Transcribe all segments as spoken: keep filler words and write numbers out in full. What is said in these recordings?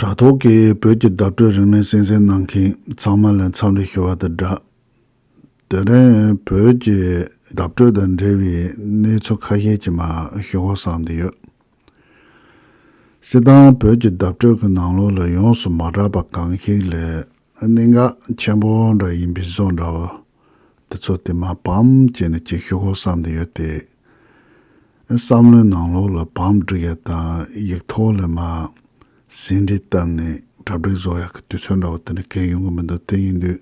དྲ་ཐོག་གི་བོད་ཀྱི་བརྡ་སྤྲོད་རིག་གནས་གསན་གཟིགས་གནང་མཁན་ཚང་མ་ལ་འཚམས་འདྲི་ཞུ་བ་དང་སྦྲགས། དེ་རིང་བོད་ཀྱི་བརྡ་སྤྲོད་དང་འབྲེལ་བའི་གནས་ཚུལ་ཁ་ཤས་ཅིག་མར་ཞུ་དགོས་བསམ་བསྡད་ཡོད། སྤྱིར་བཏང་བོད་ཀྱི་བརྡ་སྤྲོད་ཀྱི་ནང་ལོགས་ལ་ཡོངས་སུ་མ་གྲགས་པ་གང་ཞིག་ལས་གནད་འགག་ཆེན་པོ་འདྲ་ཡིན་པའི་བཟོ་འདྲ་བོ་དེ་ཚོ་དེ་མར་བམ་བྱས་ནས་ཅིག་ཞུ་དགོས་བསམ་བསྡད་ཡོད་དེ། བསམ་བློའི་ནང་ལོགས་ལ་བམ་བསྒྲིགས་ཡ་དང་ཡིག་ཐོག་ལ་མར་ཟིན་བྲིས་བཏབ་ནས་གྲ་སྒྲིག་བཟོ་ཡག་གི་དུས་ཚོད་འདྲ་བོ་དེ་འདྲ་གང་ཡོང་གི་མི་འདུག་དེ་ཡིན་དུས་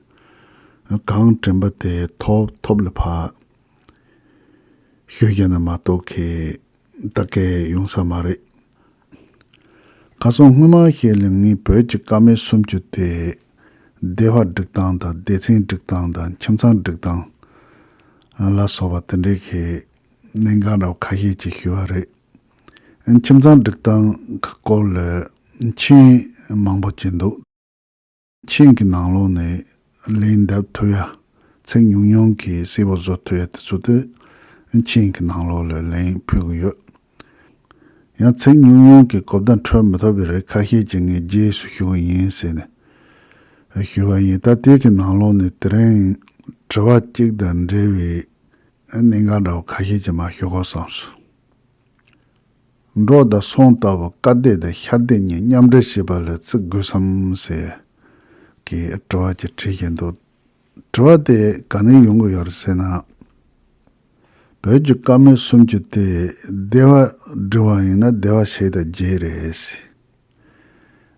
གང་དྲན་པ་དེ་ཐོབ་ཐོབ་ལ་ཕར་ཞུས་བཞག་ན་མ་གཏོགས་གི་ད་གས་ཡོང་ས་མ་རེད། ཁ་སང་སྔོན་མ་ཞིག་ལ་ངས་བོད་ཀྱི་ཀ་མད་སུམ་ཅུ་དེ་སྡེ་བ་སྒྲིག་སྟངས་དང་སྡེ་ཚན་སྒྲིག་སྟངས་དང་ཁྱིམ་ཚང་སྒྲིག་སྟངས་ལ་སོགས་པ་དེ་འདྲའི་གི་གནད་འགག་འདྲ་བོ་ཁ་ཤས་ཅིག་ཞུས་པ་རེད། ཁྱིམ་ཚང་སྒྲིག་སྟངས་ཀྱི་སྐོར་ལ་མཆན་མང་པོ་ཅིག་འདུག་མཆན་གྱི་ནང་ལོགས་ནས་ལན་འདེབས་ཐུབ་ཡ། ཚིག་ཉུང་ཉུང་གིས་གསལ་པོ་བཟོ་ཐུབ་ཡ་དེ་ཚོ་དེ་མཆན་གྱི་ནང་ལོགས་ལ་ལན་ཕུལ་གྱི་ཡོད། ཡང་ཚིག་ཉུང་ཉུང་གིས་གོ་བརྡ་འཕྲོད་མི་ཐུབ་པའི་རིགས་ཁ་ཤས་ཅིག་ངས་རྗེས་སུ་ཞུ་གི་ཡིན་ཟེར་ནས་ཞུས་པ་ཡིན། ད་དེ་གི་ནང་ལོགས་ནས་དེ་རིང་དྲི་བ་གཅིག་དང་འབྲེལ་བའི་གནད་འགག་འདྲ་བོ་ཁ་ཤས་ཅིག་མར་ཞུ་དགོས་བསམས་སོང་། འབྲོག་དང་སོང་ལྟ་བུ་ཀ་སྡེ་དང་ཤར་སྡེ་གཉིས་མཉམ་འབྲེལ་བྱེད་པ་ལ་བརྩི་དགོས་སམ་ཟེར་གྱི་དྲི་བ་ཅིག་དྲིས་བཞིན་འདུག་དྲི་བ་དེ་ག་ནས་ཡོང་གི་ཡོད་རེད་ཟེར་ན། བོད་ཀྱི་ཀ་མད་སུམ་ཅུ་དེ་སྡེ་བ་བསྒྲིལ་བ་ཡིན་ན་སྡེ་བ་ཕྱེད་དང་བརྒྱད་རེད།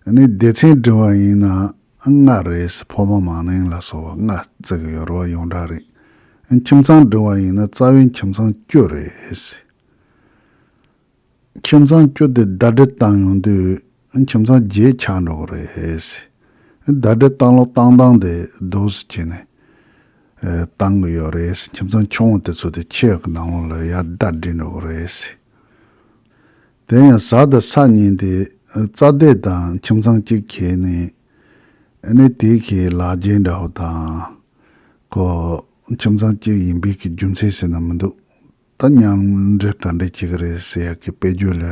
ཨ་ནི་སྡེ་ཚན་བསྒྲིལ་བ་ཡིན་ན་ལྔ་རེད། ཕོ་མོ་མང་ནིང་ལ་སོགས་པ་ལྔ་བརྩི་གི་ཡོད་རེད་བ། ཡོངས་གྲགས་རེད། ཁྱིམ་ཚང་བསྒྲིལ་བ་ཡིན་ན་རྩ་བའི་ཁྱིམ་ཚང་བཅུ་རེད། ཁྱིམ་ཚང་བཅུ་དེ་ཟླ་སྒྲིལ་བཏང་ཡོང་དུས་ཁྱིམ་ཚང་བརྒྱད་ཆགས་འགྲོ་གི་རེད། ཟླ་སྒྲིལ་བཏང་ལོག་བཏང་སྟངས་དེ་འདུག་སེ་བྱས་ནས་ཨེ་བཏང་གི་ཡོད་རེད། ཁྱིམ་ཚང་ཆུང་བ་དེ་ཚོ་དེ་ཆེ་བ་གི་ནང་ལོགས་ལ་ཡར་ཟླ་སྒྲིལ་འགྲོ་གི་རེད། དེ་ཡང་གཟའ་དང་ས་གཉིས་དེ་རྩ་སྡེ་དང་ཁྱིམ་ཚང་གཅིག་ཁེལ་ནས་ཨ་ནི་དེའི་གི་ལག་རྗེས་འདྲ་བོ་དང་ཁོ་ཁྱིམ་ཚང་གཅིག་ཡིན་པའི་གི་རྒྱུ་མཚན་ཟེར་ན་མི་འདུག་ད་མཉམ་འབྲེལ་ག་འདྲས་བྱེད་ཀྱི་རེད་ཟེར་ཡག་གི་དཔེ་བརྗོད་ལ་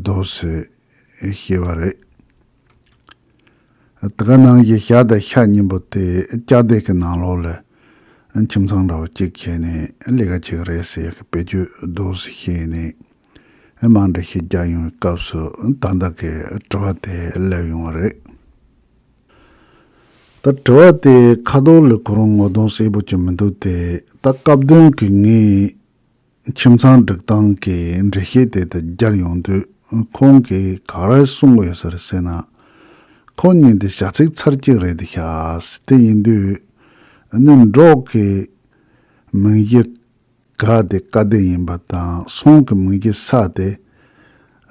འདུག་སེ་བཤད་པ་རེད། དེ་ག་ནང་བཞིན་གཟའ་དང་ཤར་གཉིས་པོ་དེ་ལྕགས་སྡེ་གི་ནང་ལོགས་ལ་ཁྱིམ་ཚང་འདྲ་བོ་གཅིག་བྱས་ནས་ལས་ཀ་བྱེད་ཀྱི་རེད་ཟེར་ཡག་གི་དཔེ་བརྗོད་འདུག་སེ་བཤད་ནས་མང་འདྲ་ཞིག་རྒྱག་ཡོང་བའི་སྐབས་སུ་ད་ལྟ་གི་དྲི་བ་དེ་སླེབས་ཡོང་བ་རེད། ད་དྲི་བ་དེ་ཁ་ཐོག་ལ་ཁོ་རང་ངོ་གདོང་གསལ་པོ་ཅིག་མི་འདུག་སྟེ། ད་སྐབས་དོན་གྱིས་ངས་ཁྱིམ་ཚང་སྒྲིག་སྟངས་ཀྱི་འགྲེལ་བཤད་དེ་ལྟར་བརྒྱབ་ཡོང་དུས་ཁོང་གིས་ག་རེ་གསུང་གི་ཡོད་ས་རེད་ཟེར་ན། ཁོ་གཉིས་དེ་བྱ་ཚིག་ཚར་གཅིག་རེད་དེ་ཤག་དེ་ཡིན་དུས་ནི་འབྲོག་གི་མིང་གཞི་ག་དེ་ཀ་སྡེ་ཡིན་པ་དང་སོང་གི་མིང་གཞི་ས་དེ་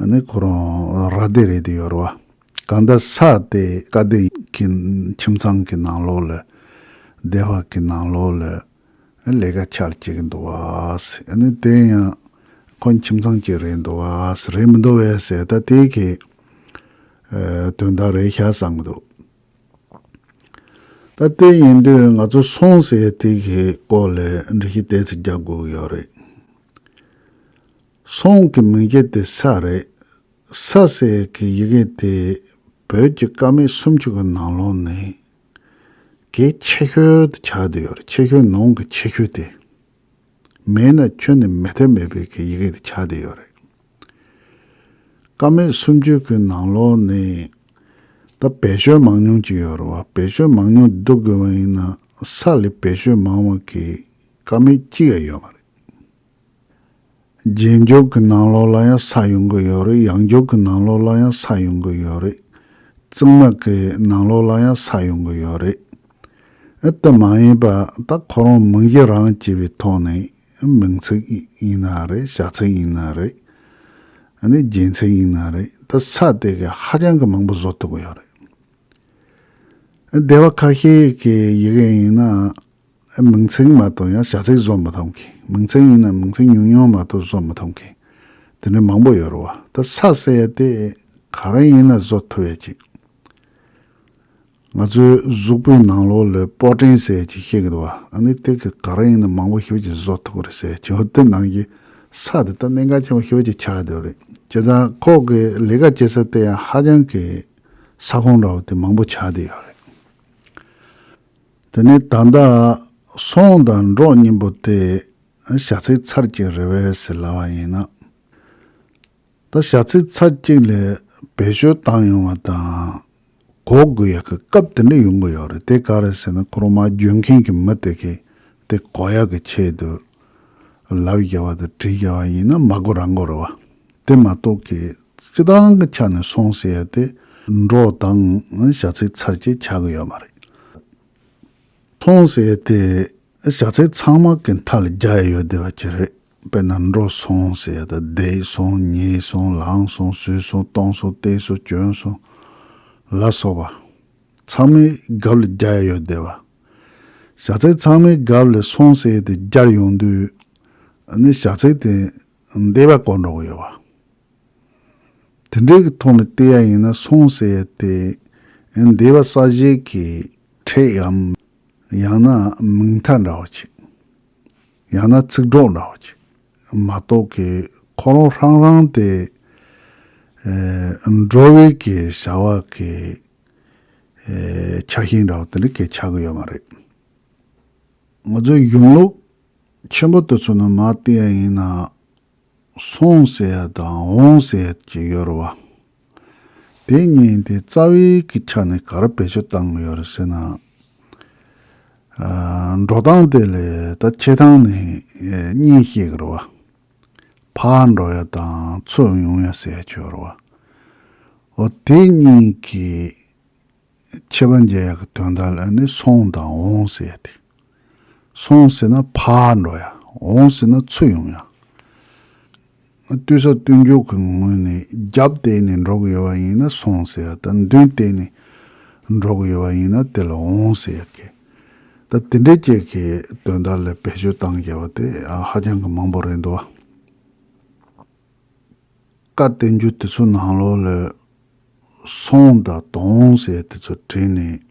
ནི་ཁོ་རང་ར་སྡེ་རེད་དེ་ཡོད་རེད་བ། གང་ལྟར་ས་དེ་ཀ་སྡེ་གི་ཁྱིམ་ཚང་གི་ནང་ལོགས་ལ་སྡེ་བ་གི་ནང་ལོགས་ལ་ལས་ཀ་ཆགས་ཀྱི་འདུག་བ། ཨ་ནི་དེ་ཡང་ཁོ་ཁྱིམ་ཚང་གཅིག་རེད་འདུག་བ། རེད་མི་འདུག་བས་ཟེར། ད་དེ་གི་དོན་དག་རེད་ཤག་བསམ་གི་འདུག་ད་དེ་ཡིན་དུས་ང་ཚོ་སོང་ཟེར་དེ་གི་སྐོར་ལ་འགྲེལ་བཤད་ཏོག་ཙམ་རྒྱག་དགོས་ཀྱི་ཡོད་རེད། སོང་གི་མིང་གཞི་དེ་ས་རེད། ས་ཟེར་གི་ཡི་གེ་དེ་བོད་ཀྱི་ཀ་མད་སུམ་ཅུ་གི་ནང་ལོགས་ནས་གལ་ཆེ་ཤོས་དེ་ཆགས་བསྡད་ཡོད་རེད། ཆེ་ཤོས་ནང་གི་ཆེ་ཤོས་དེ། མེད་ན་ཁྱོན་ནས་མེད་ཐབས་མེད་པའི་གི་ཡི་གེ་དེ་ཆགས་བསྡད་ཡོད་རེད། ཀ་མད་སུམ་ཅུ་གི་ནང་ལོགས་ནས་ད་བེད་སྤྱོད་མང་ཉུང་ཅིག་ཡོད་རེད་བ། བེད་སྤྱོད་མང་ཉུང་བསྡུ་དགོས་པ་ཡིན་ན་ས་ལས་བེད་སྤྱོད་མང་བ་གི་ཀ་མད་གཅིག་ཡང་ཡོད་མ་རེད། རྗེས་འཇུག་གི་ནང་ལོགས་ལ་ཡང་ས་ཡོང་གི་ཡོད་རེད། ཡང་འཇུག་གི་ནང་ལོགས་ལ་ཡང་ས་ཡོང་གི་ཡོད་རེད། བརྩིགས་མ་གི་ནང་ལོགས་ལ་ཡང་ས་ཡོང་གི་ཡོད་རེད། ཨེ་དེ་མ་ཡིན་པ་ད་ཁོ་རང་མིང་གཞི་རང་བྱས་པའི་ཐོག་ནས་མིང་ཚིག་ཡིན་ན་རེད། བྱ་ཚིག་ཡིན་ན་རེད། ཨ་ནི་རྒྱན་ཚིག་ཡིན་ན་རེད། ད་ས་དེ་གི་ཧ་ཅང་གི་མང་པོ་བཟོ་ཐུབ་ཀྱི་ཡོད་རེད། ཨ་སྡེ་བ་ཁ་ཤས་ཀྱི་ཡི་གེ་ཡིན་ན་མིང་ཚིག་མ་གཏོགས་ཡང་བྱ་ཚིག་བཟོ་མི་ཐུབ་མཁན། མིང་ཚིག་ཡིན་ན་མིང་ཚིག་ཉུང་ཉུང་མ་གཏོགས་བཟོ་མི་ཐུབ་མཁན་དེ་འདྲ་མང་པོ་ཡོད་རེད་བ། ད་ས་ཟེར་ཡ་དེ་ག་རེ་ཡིན་ན་བཟོ་ཐུབ་ཡ་ཅིག་ང་ཚོའི་གཟུགས་པོའི་ནང་ལོགས་ལ་པོ་ཊེན་ཟེར་ཡ་ཅིག་བཤད་ཀྱི་འདུག་བ། ཨ་ནི་དེ་གི་ག་རེ་ཡིན་ན་མང་པོ་ཞེ་པོ་ཅིག་བཟོ་ཐུབ་ཀྱི་རེད་ཟེར་ཡ་ཅིག་འོ་དེ་ནང་གི་ས་དེ་ད་གནད་འགག་ཆེན་པོ་ཞེ་པོ་ཅིག་ཆགས་བསྡད་ཡོད་རེད། བྱས་ཙང་ཁོ་གི་ལས་ཀ་བྱེད་ས་དེ་ཡང་ཧ་ཅང་གི་ ས་ཁོངས་འདྲ་བོ་དེ་མང་པོ་ཆགས་བསྡད་ཡོད་རེད། དེ་ནས་ད་ལྟ་སོང་དང་འབྲོག་གཉིས་པོ་དེ་བྱ་ཚིག་ཚར་གཅིག་རེད་པས་ཟེར་ལབ་པ་ཡིན་ན། ད་བྱ་ཚིག་ཚར་གཅིག་ལ་བེད་སྤྱོད་བཏང་ཡོང་བ་དང་གོ་དགོས་ཡག་གི་སྐབས་དེ་འདྲ་ཡོང་གི་ཡོད་རེད། དེ་ག་རེ་ཟེར་ན་ཁོ་རང་མར་བརྗོད་མཁན་གྱི་མི་དེ་གིས་དེ་གོ་ཡག་གི་ཆེད་དུ་ལབ་བརྒྱབ་པ་དང་བྲིས་བརྒྱབ་པ་ཡིན་ན་མ་གོ་རང་གོ་རེད་བ། དེ་མ་གཏོགས་ཀྱི་སྤྱི་བཏང་གི་ཆ་ནས་སོང་ཟེར་ཡ་དེ་འབྲོག་དང་བྱ་ཚིག་ཚར་གཅིག་ཆགས་ཀྱི་ཡོད་མ་རེད། སོང་ཟེར་ཡ་དེ་བྱ་ཚིག་ཚང་མ་གི་མཐའ་ལ་རྒྱག་ཡ་ཡོད་བསྡད་པ་ཅིག་རེད། དཔེར་ན་འབྲོག་སོང་ཟེར་ཡ་དང་བསྡད་སོང་ཉལ་སོང་ལངས་སོང་ཟོས་སོང་བཏུང་སོང་བལྟས་སོང་གྱོན་སོང་ལ་སོགས་པ་ཚང་མའི་རྒྱབ་ལ་རྒྱག་ཡ་ཡོད་བསྡད་པ། བྱ་ཚིག་ཚང་མའི་རྒྱབ་ལ་སོང་ཟེར་ཡ་དེ་སྦྱར་ཡོང་དུས་ཨ་ནི་བྱ་ཚིག་དེ་འདས་པ་གོ་འགྲོ་གི་ཡོད་པ། དེ་འདྲའི་གི་ཐོག་ནས་བལྟས་ཡ་ཡིན་ན་སོང་ཟེར་ཡ་དེ་འདས་པ་གསལ་བྱེད་ཀྱི་ཕྲད་ཡམ། ཡང་ན་མིང་མཐའ་འདྲ་བོ་ཅིག་ཡང་ན་ཚིག་གྲོགས་འདྲ་བོ་ཅིག་མ་གཏོགས་ཀྱི་ཁོ་རང་རང་རང་དེ་ཨེ་འགྲོ་བའི་གི་བྱ་བ་གི་ཨེ་ཆ་ཤས་འདྲ་བོ་དེ་འདྲ་གི་ཆགས་ཀྱི་ཡོད་མ་རེད། ང་ཚོའི་གཞུང་ལུགས་ཆེན་པོ་དེ་ཚོ་ནང་མར་བལྟས་ཡ་ཡིན་ན། སོང་ཟེར་ཡ་དང་འོང་ཟེར་ཡ་ཅིག་ཡོད་རེད་བ། དེ་གཉིས་དེ་རྩ་བའི་གི་ཆ་ནས་ག་རེ་བེད་སྤྱོད་བཏང་གི་ཡོད་རེད་ཟེར་ན། ཨ་འགྲོ་སྟངས་དེ་ལས་ད་འཆད་སྟངས་ནས་གཉིས་ཤེས་ཀྱི་རེད་བ། ཕར་འགྲོ་ཡ་དང་ཚུར་ཡོང་ཡ་ཟེར་ཡ་ཅིག་ཡོད་རེད་བ། འོ་དེ་གཉིས་ཀྱི་ཁྱད་པར་འབྱེད་ཡག་གི་དོན་དག་ལ་ནི་སོང་དང་འོང་ཟེར་ཏེ། སོང་ཟེར་ན་ཕར་འགྲོ་ཡ། འོང་ཟེར་ན་ཚུར་ཡོང་ཡ། ལྟོས་ས་ལྟོས་འཇོག་གི་ངོས་ནས་རྒྱབ་བལྟས་ནས་འགྲོ་གི་ཡོད་པ་ཡིན་ན་སོང་ཟེར་ཡ་དང་མདུན་བལྟས་ནས་འགྲོ་གི་ཡོད་པ་ཡིན་ན་དེ་ལ་འོང་ཟེར་ཡ་གི། ད་དེ་འདྲའི་ཅིག་གི་དོན་དག་ལ་བེད་སྤྱོད་བཏང་བསྡད་པ་དེ་ཧ་ཅང་གི་མང་པོ་རེད་འདུག་བ། བཀའ་བསྟན་འགྱུར་དེ་ཚོ་ནང་ལོགས་ལ་སོང་དང་དོང་ཟེར་དེ་ཚོ་བྲིས་ནས་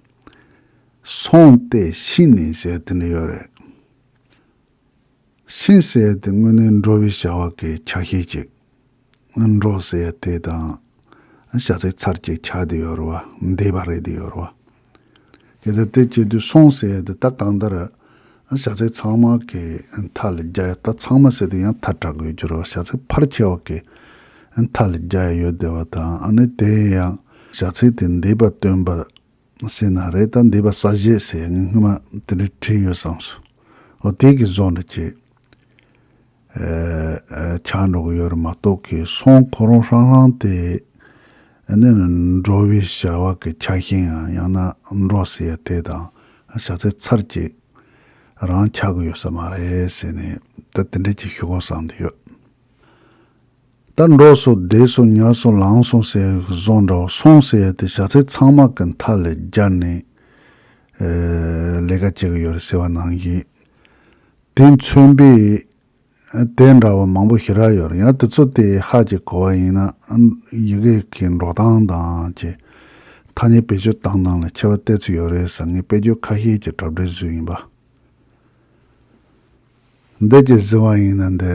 སོང་སྟེ་ཕྱིན་ནས་ཟེར་དེ་འདྲ་ཡོད་རེད། ཕྱིན་ཟེར་དེ་དངོས་གནས་འགྲོ་བའི་བྱ་བ་གི་ཆ་ཤས་ཅིག་འགྲོ་ཟེར་དེ་དང་བྱ་ཚིག་ཚར་གཅིག་ཆགས་དེ་ཡོད་རེད་བ། འདས་པ་རེད་དེ་ཡོད་རེད་བ། དེ་ཚོ་དེ་བྱེད་དུས་སོང་ཟེར་ཡ་དེ་ད་གང་ལྟར་བྱ་ཚིག་ཚང་མ་གི་མཐའ་ལ་རྒྱག་ཡ། ད་ཚང་མ་ཟེར་དུས་ཡང་ཐལ་དྲགས་ཡོད་རྒྱུ་རེད། བྱ་ཚིག་ཕལ་ཆེ་བ་གི་མཐའ་ལ་རྒྱག་ཡ་ཡོད་བསྡད་པ་དང་། ཨ་ནི་དེ་ཡང་བྱ་ཚིག་དེ་འདས་པ་སྟོན་པ་ཟེར་ན་རེད། ད་འདས་པ་གསལ་བྱེད་ཟེར་ཡ་ངས་སྔོན་མ་དེ་འདྲ་བྲིས་ཡོད་བསམ་སོང་། འོ་དེ་གི་བཟོ་འདྲ་ཅིག་ཨེ་ཨེ་ཆགས་འགྲོ་གི་ཡོད་རེད་མ་གཏོགས་ཀྱི་སོང་ཁོ་རང་རང་རང་དེ་ཨ་ནི་འགྲོ་བའི་བྱ་བ་གི་ཆ་ཤས་ཡང་ཡང་ན་འགྲོ་ཟེར་ཡ་དེ་དང་བྱ་ཚིག་ཚར་གཅིག་རང་ཆགས་ཀྱི་ཡོད་ས་མ་རེད་ཟེར་ནས་ད་དེ་འདྲ་ཅིག་ཞུ་དགོས་བསམ་དེ་ཡོད། ད་འགྲོ་སོང་བསྡད་སོང་ཉལ་སོང་ལངས་སོང་ཟེར་བཟོ་འདྲ་བོ། སོང་ཟེར་ཡ་དེ་བྱ་ཚིག་ཚང་མ་གི་མཐའ་ལ་སྦྱར་ནས་ཨེ་ལས་ཀ་བྱེད་ཀྱི་ཡོད་རེད་ཟེར་བ་ནང་བཞིན། དེ་མཚོན་པའི་དེ་འདྲ་བ་མང་པོ་ཞེ་དྲག་ཡོད་རེད། ཡང་དེ་ཚོ་དེ་ཧ་ཅིག་གོ་བ་ཡིན་ན་ཡི་གེ་གི་འགྲོ་སྟངས་དང་ཅིག་ཐ་སྙད་བེད་སྤྱོད་བཏང་སྟངས་ལ་ཁྱད་པར་ཏོག་ཙམ་ཡོད་རེད་ཟེར། ངས་དཔེ་བརྗོད་ཁ་ཤས་ཀྱི་གྲ་སྒྲིག་བཟོས་ཡིན་པ། འདི་ཅིག་གཟིགས་པ་ཡིན་ན་འདི་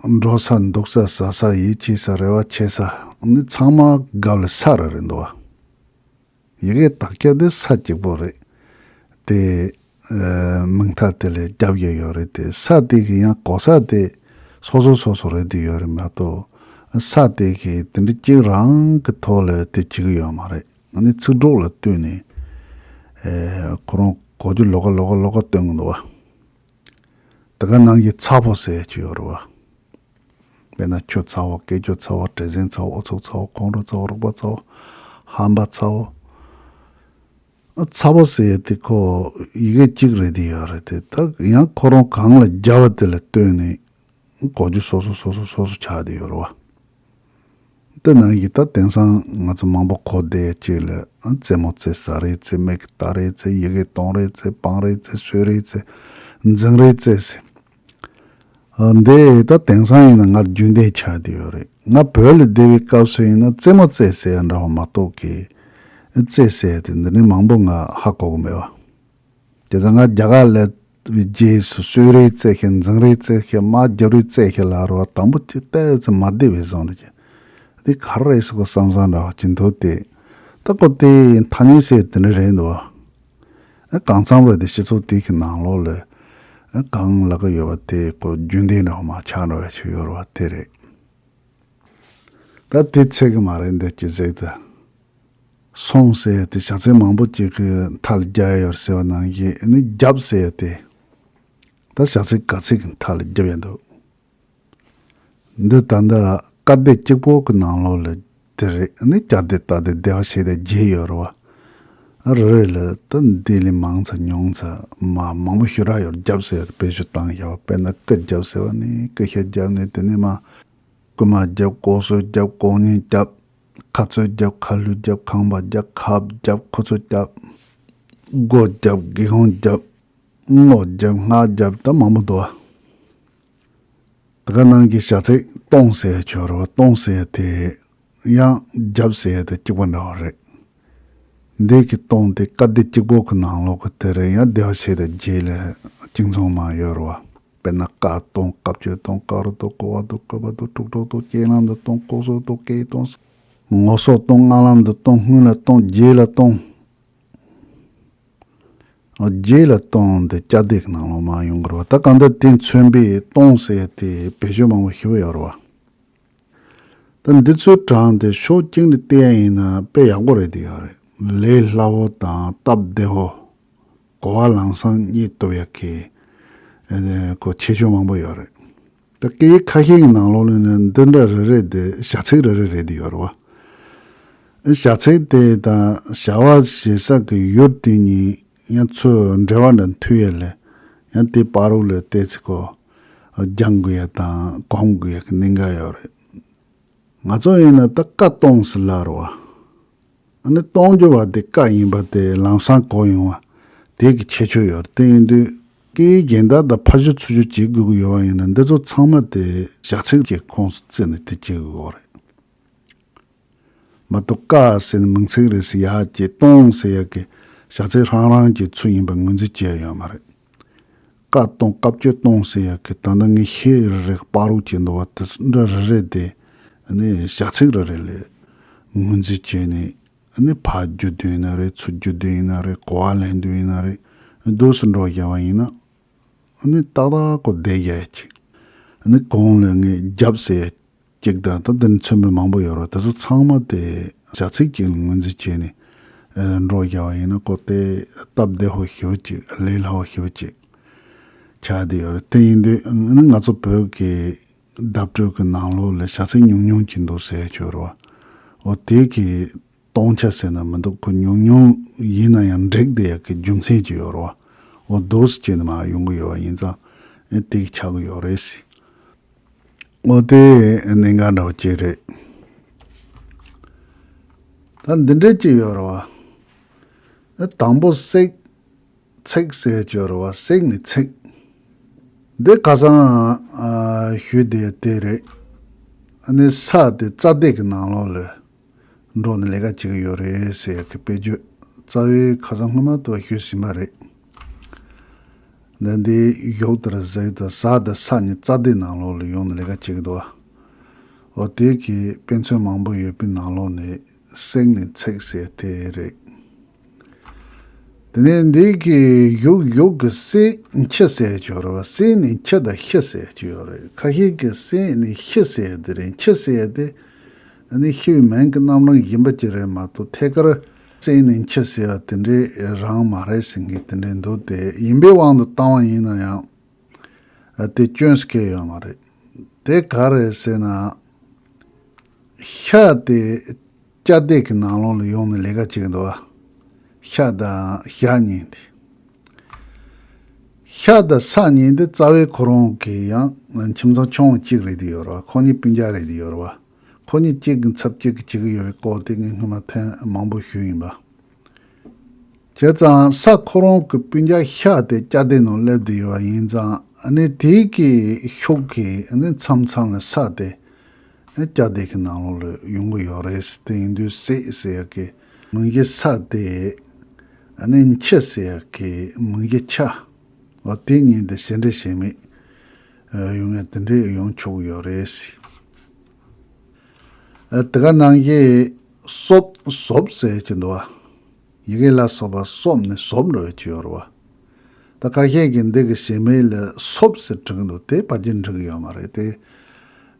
འགྲོ་ས་འདུག་ས་ཟ་ས་ཡིད་ཆེས་ས་རེ་བ་བྱེད་ས་ནི་ཚང་མ་སྒང་ལ་ས་རེ་རེད་འདུག་བ། ཡི་གེ་དག་ཆ་དེ་ས་གཅིག་པོ་རེད། དེ་ཨ་མིང་མཐའ་དེ་ལ་རྒྱབ་ཀྱི་ཡོད་རེད། དེ་ས་དེ་གི་ཡང་གོ་ས་དེ་སོ་སོ་སོ་སོ་རེད་དེ་ཡོད་རེད་མ་གཏོགས། ས་དེ་གི་དེ་འདྲ་གཅིག་རང་གི་ཐོག་ལ་དེ་བྱེད་ཀྱི་ཡོད་མ་རེད། ཨ་ནི་ཚིག་གྲོགས་ལ་ལྟོས་ནས་ཨེ་ཁོ་རང་གོ་རྒྱུ་ལོགས་ཀ་ལོགས་ཀ་ལོགས་ཀ་སྟོན་གི་འདུག་བ། དེ་ག་ནང་གི་ཚ་པོ་ཟེར་གྱི་ཡོད་རེད་བ། དཔེར་ན་ཆུ་ཚ་བོ། སྐེ་ཆུ་ཚ་བོ། གྲེ་གཟིངས་ཚ་བོ། ཨུ་ཚུགས་ཚ་བོ། ཁོང་ཁྲོ་ཚ་བོ། རུག་པ་ཚ་བོ། ཧམ་པ་ཚ་བོ། ཚ་བོ་ཟེར་ཡ་དེ་ཁོ་ཡི་གེ་གཅིག་རེད་དེ་ཡོད་རེད་དེ། ད་ཡང་ཁོ་རང་གང་ལ་སྦྱར་བ་དེ་ལ་ལྟོས་ནས་གོ་རྒྱུ་སོ་སོ་སོ་སོ་སོ་སོ་ཆགས་བསྡད་ཡོད་རེད་བ། དེ་ནང་གི་ད་དེང་སང་ང་ཚོ་མང་པོ་གོ་བསྡད་ཡ་གཅིག་ལ། རྩེད་མོ་རྩེ། ཟ་རེས་རྩེ། མིག་གིས་ལྟ་རེས་རྩེ། ཡི་གེ་གཏོང་རེས་རྩེ། སྤང་རེས་རྩེ། གསོད་རེས་རྩེ། འཛིང་རེས་རྩེ་ཟེར། འདི་ད་དེང་སང་ཡིན་ན་ང་རྒྱུན་ལྡན་ཆགས་བསྡད་ཡོད་རེད། ང་བོད་ལ་བསྡད་པའི་སྐབས་སུ་ཡིན་ན་རྩེད་མོ་རྩེ་ཟེར་ཡ་འདྲ་བ་མ་གཏོགས་ཀྱི་རྩེ་ཟེར་ཡ་དེ་འདི་ནས་མང་པོ་ང་ཧ་གོ་གི་མེད་བ། དེ་ཚོ་ང་རྒྱ་གར་སླེབས་པའི་རྗེས་སུ་གསོད་རེས་རྩེ་ཤེས། འཛིང་རེས་རྩེ་ཤེས། དམག་རྒྱབ་རེས་རྩེ་ཤེས་ལབ་རེད་བ། དང་པོ་ཅིག་ཏོག་ཙམ་མ་བདེ་བའི་བཟོ་འདྲ་ཅིག་འདི་ག་རེ་རེད་ཟེར་གོ་བསམ་བསམ་འདྲ་བ་ཅིག་འདུག་སྟེ། ད་ཁོ་དེ་ཐ་སྙད་ཟེར་དེ་འདྲ་རེད་འདུག་བ། ཨ་གང་འཚམ་རེད་དེ་སྤྱི་ཚོགས་དེ་གི་ནང་ལོགས་ལ་ཨ་གང་ལབ་ཀྱི་ཡོད་པ་དེ་ཁོ་རྒྱུན་ལྡན་འདྲ་བོ་མ་ཆགས་འགྲོ་བའི་ཆེད་ཡོད་རེད་བ་དེ་རེད། ད་དེ་ཚད་གི་མ་རེད་འདི་ཅི་ཟེར་ད། སོང་ཟེར་ཡ་དེ་བྱ་ཚིག་མང་པོ་ཅིག་གི་མཐའ་ལ་རྒྱབ་ཡོད་ཟེར་བ་ནང་བཞིན་ཨ་ནི་རྒྱབ་ཟེར་ཡ་དེ། ད་བྱ་ཚིག་ག་ཚིག་གི་མཐའ་ལ་རྒྱབ་ཡ་འདུག་འདི་ད་ལྟ་ཀ་སྡེ་གཅིག་པོ་གི་ནང་ལོགས་ལ་དེ་རེད། ཨ་ནི་ཀྱ་སྡེ་ཏ་སྡེ་སྡེ་པ་བྱས་ཏེ་བརྒྱད་ཡོད་རེད་བ། ཨ་རེ་རེ་ལ་ད་འདི་ལས་མང་ཙམ་ཉུང་ཙམ་མ་མང་པོ་ཞེ་དྲག་ཡོད་རྒྱབ་ཟེར་ཡ་དེ་བེད་སྤྱོད་བཏང་ཡོད་བ། དཔེར་ན་ཀ་རྒྱབ་ཟེར་བ་ནི་ཀ་ཤ་རྒྱབ་ནས་དེ་ནས་མ། རྐུ་མ་རྒྱབ། ལྐོག་གསོད་རྒྱབ། ལྐོག་རྔན་རྒྱབ། ཁ་རྩོད་རྒྱབ། ཁ་བསླུས་རྒྱབ། ཁང་པ་རྒྱབ། ཁབ་རྒྱབ། ཁོ་ཚོ་རྒྱབ། སྒོ་རྒྱབ། སྒེའུ་ཁུང་རྒྱབ། སྔོ་རྒྱབ། སྔགས་རྒྱབ། ད་མང་པོ་འདུག་བ། དེ་ག་ནང་གི་བྱ་ཚིག་སྟོང་ཟེར་ཡ་ཆོག་རེད་བ། སྟོང་ཟེར་ཡ་དེ་ཡང་རྒྱབ་ཟེར་ཡ་དེ་གཅིག་པ་འདྲ་བ་རེད། འདི་གི་སྟོང་དེ་ཀ་སྡེ་གཅིག་པོ་གི་ནང་ལོགས་ཀྱི་དེ་རེད། ཡང་སྡེ་པ་བྱས་ཏེ་བརྒྱད་ལས་གཅིག་མཚུངས་མ་ཡོད་རེད་བ། དཔེར་ན་ཀ་སྟོང་། ཀ་བཅུ་སྟོང་། ཀ་རུ་སྟོང་། ཀོ་བ་སྟོང་། ཀ་བ་སྟོང་། དྲུག་སྟོང་སྟོང་། ལྕེ་ལམ་དུ་སྟོང་། ལྐོག་གསོད་སྟོང་། སྐད་སྟོང་། ངོ་སོ་སྟོང་། རྔ་ལམ་དུ་སྟོང་། སྔུན་ལ་སྟོང་། བརྒྱད་ལ་སྟོང་། བརྒྱད་ལ་སྟོང་དེ་ཀྱ་སྡེ་གི་ནང་ལོགས་མ་ཡོང་གི་རེད་བ། ད་གང་ལྟར་དེ་མཚོན་པའི་སྟོང་ཟེར་ཡ་དེ་བེད་སྤྱོད་མང་པོ་ཞེ་པོ་ཡོད་རེད་བ། ད་འདི་ཚོའི་གྲངས་དེ་ཕྱོགས་གཅིག་ནས་བལྟས་ཡ་ཡིན་ན་དཔེ་ཡག་པོ་རེད་དེ་ཡོད་རེད། ལས་སླ་བོ་དང་སྟབས་བདེ་བོ། གོ་བ་ལམ་སང་རྙེད་ཐུབ་ཡ་གི་ཨ་ནི་ཁོ་ཁྱད་ཆོས་མང་པོ་ཡོད་རེད། ད་སྐད་ཡིག་ཁ་ཤས་ཀྱི་ནང་ལོགས་ལ་ནི་འདི་འདྲ་རེ་རེ་དེ་བྱ་ཚིག་རེ་རེ་རེད་དེ་ཡོད་རེད་བ། བྱ་ཚིག་དེ་དང་བྱ་བ་བྱེད་ས་གི་ཡུལ་དེ་གཉིས་ཡང་ཚུར་འབྲེལ་བ་འདྲ་མཐུད་ཡ་ལས་ཡང་དེ་བར་དུ་ལ་བལྟས་ཚེ་ཁོ་སྦྱང་དགོས་ཡ་དང་གོམས་དགོས་ཡ་གི་གནད་འགག་ཡོད་རེད། ང་ཚོ་ཡིན་ན་ད་ཀ་སྟོང་ཟེར་ལབ་རེད་བ། ཨ་ནི་སྟོང་རྒྱུ་བ་དེ་ཀ་ཡིན་པ་དེ་ལམ་སང་གོ་ཡོང་བ་དེ་གི་ཁྱད་ཆོས་ཡོད་རེད། དེ་ཡིན་དུས་སྐད་ཡིག་གཞན་དག་དང་ཕར་ཞུ་ཚུར་ཞུ་བྱེད་དགོས་ཀྱི་ཡོད་པ་ཡིན་ན་འདི་ཚོ་ཚང་མ་དེ་བྱ་ཚིག་གི་ཁོངས་སུ་བརྩིས་ནས་དེ་བྱེད་དགོས་ཀྱི་ཡོད་རེད། མ་གཏོགས་ཀ་ཟེར་ནས་མིང་ཚིག་རེད་ཟེར་ཡག་གི་སྟོང་ཟེར་ཡག་གི་བྱ་ཚིག་རང་རང་གི་ཚུལ་ཡིན་པ་ངོས་འཛིན་བྱེད་ཡ་ཡོད་མ་རེད། ཀ་སྟོང་། ཀ་བཅུ་སྟོང་ཟེར་ཡག་གི་ད་ལྟ་ངས་བཤད་རེ་རེ་བར་དུ་བྱེད་འདུག་བ། དེ་འདྲ་རེ་རེ་དེ་ནི་བྱ་ཚིག་རེ་རེ་ལས་ངོས་འཛིན་བྱས་ནས་ནི་ཕར་རྒྱུ་དོན་ཡིན་ན་རེད། ཚུར་རྒྱུ་དོན་ཡིན་ན་རེད། གོ་བ་ལེན་དོན་ཡིན་ན་རེད། འདུག་སེ་འགྲོ་བཞག་པ་ཡིན་ན་ནི་ཏག་ཏག་གོ་བསྡད་ཡ་ཅིག་ནི་གོང་ལ་ངས་རྒྱབ་ཟེར་ཡ་གཅིག་དང་ད་དེ་ནས་མཚོན་པ་མང་པོ་ཡོད་རེད། དེ་ཚོ་ཚང་མ་དེ་བྱ་ཚིག་ཅིག་ལ་ངོས་འཛིན་བྱས་ནས་ཨ་འགྲོ་བཞག་པ་ཡིན་ན་ཁོ་དེ་སྟབས་བདེ་པོ་ཞེ་པོ་ཅིག་ལས་སླ་པོ་ཞེ་པོ་ཅིག་ཆགས་བསྡད་ཡོད་རེད། དེ་ཡིན་དུས་ཨ་ནི་ང་ཚོ་བོད་ཀྱི་བརྡ་སྤྲོད་ཀྱི་ནང་ལོགས་ལ་བྱ་ཚིག་ཉུང་ཉུང་ཅིག་འདུག་ཟེར་ཡ་ཅིག་ཡོད་རེད་བ། འོ་དེ་གི་སྟོང་ཆ་ཟེར་ན་མི་འདུག་ཁོ་ཉུང་ཉུང་ཡིན་ན་ཡང་འགྲིག་བསྡད་ཡ་གི་རྒྱུ་མཚན་ཅིག་ཡོད་རེད་བ། འོ་འདུག་སེ་བྱས་ནས་མར་ཡོང་གི་ཡོད་པ་ཡིན་ཙང་ཨ་དེ་གི་ཆགས་ཀྱི་ཡོད་རེད་ཟེར། འོ་དེ་གནད་འགག་འདྲ་བོ་ཅིག་རེད། ད་འདི་འདྲ་ཅིག་ཡོད་རེད་བ། ཨ་དང་པོ་གསེག་ཚིག་ཟེར་ཅིག་ཡོད་རེད་བ། གསེག་ནས་ཚིག་འདི་ཁ་སང་ཨ་ཞུས་བསྡད་དེ་རེད། ཨ་ནི་ས་དེ་ཙ་སྡེ་གི་ནང་ལོགས་ལ་འགྲོ་ནས་ལས་ཀ་བྱེད་ཀྱི་ཡོད་རེད་ཟེར་ཡག་གི་དཔེ་བརྗོད་རྩ་བའི་ཁ་སང་སྔོན་མ་དུ་བ་ཞུས་ཟིན་པ་རེད། འདི་འདི་ཡུག་དེར་གཟིགས་དང་ཟ་དང་ས་ནི་ཙ་སྡེ་ནང་ལོགས་ལ་ཡོང་ནས་ལས་ཀ་བྱེད་ཀྱི་འདུག་བ། འོ་དེ་གི་དཔེ་མཚོན་མང་པོ་ཡོད་པའི་ནང་ལོགས་ནས་གསེག་ནས་ཚིག་ཟེར་དེ་རེད། དེ་ནས་འདི་གི་ཡུག་ཡུག་གི་གསེག་འཁྱི་ཟེར་ཅིག་ཡོད་རེད་བ། གསེག་ནས་འཁྱི་དང་ཤི་ཟེར་ཅིག་ཡོད་རེད། ཁ་ཤས་ཀྱིས་གསེག་ནས་ཤི་ཟེར་དེ་རེད། འཁྱི་ཟེར་དེ་ནི་ཤི་བའི་མིང་གི་རྣམ་གྲངས་གཞན་པ་ཅིག་རེད་མ་གཏོགས་ཐད་ཀར་གསེག་ནས་འཁྱི་ཟེར་བ་དེ་འདྲའི་རང་མ་རེད་ཟེར་མཁན་དེ་འདྲའི་འདུག་དེ་ཡིན་པའི་དབང་དུ་བཏང་བ་ཡིན་ན་ཡང་དེ་སྐྱོན་སྐྱེ་ཡོད་མ་རེད། དེ་ག་རེད་ཟེར་ན། ཤ་དེ་ཅ་དེ་གི་ནང་ལོགས་ལ་ཡོང་ནས་ལས་ཀ་བྱེད་ཀྱི་འདུག་བ། ཤ་དང་ཞ་གཉིས་དེ། ཤ་དང་ས་གཉིས་དེ་རྩ་བའི་ཁོ་རང་གི་ཡང་ཁྱིམ་ཚང་ཆུང་བ་གཅིག་རེད་དེ་ཡོད་རེད་བ། ཁོ་གཉིས་སྤུན་ཀྱག་རེད་དེ་ཡོད་རེད་བ། ཁོ་གཉིས་གཅིག་གི་ཚབ་གཅིག་གི་བྱེད་ཀྱི་ཡོད་པའི་སྐོར་དེ་ངས་སྔོན་མ་ཐེངས་མང་པོ་ཞུས་ཡིན་པ། བྱས་ཙང་ས་ཁོ་རང་གི་སྤུན་ཀྱག་ཤ་དེ་ཅ་དེ་ནང་སླེབས་བསྡད་ཡོད་པ་ཡིན་ཙང་ཨ་ནི་དེའི་གི་ཤུགས་ཀྱིས་ཨ་ནི་མཚམས་མཚམས་ལ་ས་དེ་ཨ་ནི་ཅ་དེ་གི་ནང་ལོགས་ལ་ཡོང་གི་ཡོད་རེད། དེ་ཡིན་དུས་གསེག་ཟེར་ཡག་གི་མིང་གཞི་ས་དེ་ཨ་ནི་འཁྱི་ཟེར་ཡག་གི་མིང་གཞི་ཆ་འོ་དེ་གཉིས་དེ་ཞེ་འགྲས་ཞེ་མེད་ཡོང་ཡ་དེ་འདྲས་ཡོང་ཆོག་གི་ཡོད་རེད། ཨ་དེ་ག་ནང་བཞིན་ སོབ་སོབ་ཟེར་གྱི་འདུག་བ། ཡི་གེ་ལ་སོགས་པ་སོབ་ནས་སོབ་འགྲོ་ཡོད་ཀྱི་ཡོད་རེད་བ། ད་ཁ་ཤས་ཀྱིས་འདི་གི་གཞས་མའི་ལ་སོབ་ཟེར་བྲི་གི་འདུག་དེ་ཕལ་ཆེར་འགྲིག་གི་ཡོད་མ་རེད་དེ།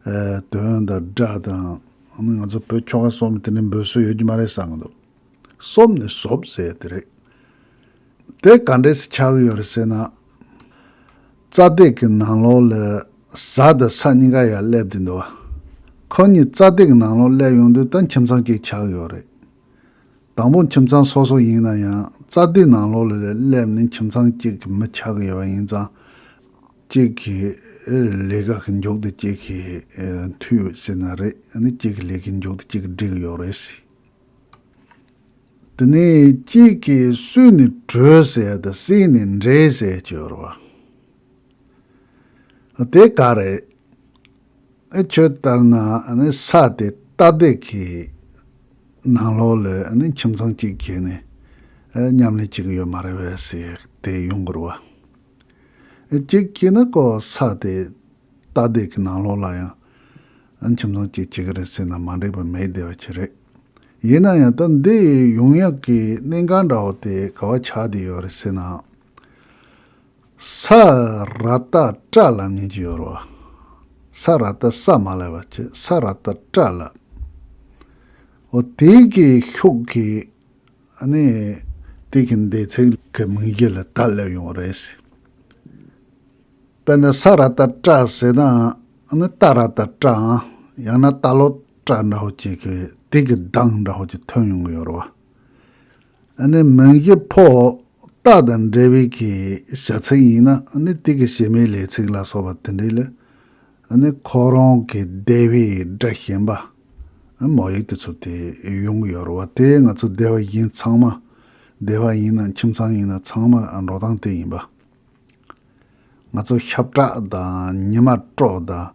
ཨ་དོན་དང་སྒྲ་དང་ང་ཚོ་བོད་ཆོལ་ཁ་གསུམ་དེ་ནས་འབོད་སྲོལ་ཡོད་ཀྱི་མ་རེད་བསམ་གི་འདུག་སོབ་ནས་སོབ་ཟེར་དེ་རེད། དེ་ག་འདྲས་སེ་ཆགས་ཀྱི་ཡོད་རེད་ཟེར་ན། རྩ་དེབ་ཀྱི་ནང་ལོགས་ལ་ཟ་དང་ས་གཉིས་ཀ་ཡར་སླེབས་བསྡད་འདུག་བ། ཁོ་གཉིས་རྩ་དེབ་ཀྱི་ནང་ལོགས་སླེབས་ཡོང་དུས་ད་ཁྱིམ་ཚང་གཅིག་ཆགས་ཀྱི་ཡོད་རེད། དང་པོ་ཁྱིམ་ཚང་སོ་སོ་ཡིན་ན་ཡང་རྩ་དེབ་ནང་ལོགས་ལ་སླེབས་ནས་ཁྱིམ་ཚང་གཅིག་གི་མི་ཆགས་ཀྱི་ཡོད་པ་ཡིན་ཙང་། གཅིག་གི་ལས་ཀ་གི་མཇུག་ཏུ་གཅིག་གི་མཐུད་ཟེར་ན་རེད། ཨ་ནི་གཅིག་གི་ལས་ཀའི་མཇུག་ཏུ་གཅིག་གིས་འགྲིག་གི་ཡོད་རེད། དེ་ནས་གཅིག་གིས་སུས་ནི་གྲོས་ཟེར་ཡ་དང་སུས་ནི་འགྲེལ་ཟེར་ཡ་ཅིག་ཡོད་རེད་བ། དེ་ག་རེད། ཨེ་ཁྱོད་ལྟར་ན་ཨ་ནི་ས་དེ་རྟ་དེ་གི་ནང་ལོགས་ལ་ཨ་ནི་ཁྱིམ་ཚང་གཅིག་གི་ནི་ཨེ་མཉམ་ལས་བྱེད་ཀྱི་ཡོད་མ་རེད་བས་ཟེར་དེ་ཡོང་གི་རེད་བ། ཨེ་གཅིག་གིས་ནི་ཀོ་ས་དེ་རྟ་དེ་གི་ནང་ལོགས་ལ་ཡང་ཨ་ཁྱིམ་ཚང་གཅིག་བྱེད་ཀྱི་རེད་ཟེར་ན་མ་འགྲིག་པ་མེད་བསྡད་པ་ཅིག་རེད། ཡིན་ན་ཡང་ད་འདི་ཡོང་ཡག་གི་གནད་འགག་འདྲ་བོ་དེ་ག་བ་ཆགས་བསྡད་ཡོད་རེད་ཟེར་ན། ས་ར་ཏ་ཏྲ་ལབ་མཁན་ཅིག་ཡོད་རེད་བ། ས་ར་ཏ་ས་མ་ལབ་པ་བྱས་ས་ར་ཏ་ཏྲ་ལབ། འོ་དེ་གི་ཤུགས་ཀྱིས་ཨ་ནི་དེ་གི་འདས་ཚིག་གི་མིང་གཞི་ལ་ཏ་སླེབས་ཡོང་བ་རེད། དཔེར་ན་ས་ར་ཏ་ཏྲ་ཟེར་ན་ཨ་ནི་ཏ་ར་ཏ་ཏྲའང་ཡང་ན་ཏ་ལོ་ཏྲ་འདྲ་བོ་ཅིག་གི་དེ་གི་གདངས་འདྲ་བོ་ཅིག་ཐོན་ཡོང་གི་ཡོད་རེད་བ། ཨ་ནི་མིང་གཞི་ཕོ་རྟ་དང་འབྲེལ་བའི་གི་བྱ་ཚིག་ཡིན་ན་ཨ་ནི་དེ་གི་གཞས་མའི་ལས་ཚིག་ལ་སོགས་པ་དེ་འདྲའི་ལས་ཨ་ནི་ཁོ་རང་གི་སྡེ་བའི་སྒྲ་གཞན་པ་ཨ་མོ་ཡིག་དེ་ཚོ་དེ་ཡོང་གི་ཡོད་རེད་བ། དེ་ང་ཚོ་སྡེ་བ་གཞན་ཚང་མ་སྡེ་བ་ཡིན་ན་ཁྱིམ་ཚང་ཡིན་ན་ཚང་མ་འགྲོ་སྟངས་དེ་ཡིན་པ། ང་ཚོ་ཤབ་བྲག་དང་ཉི་མ་དཀྲོག་དང་།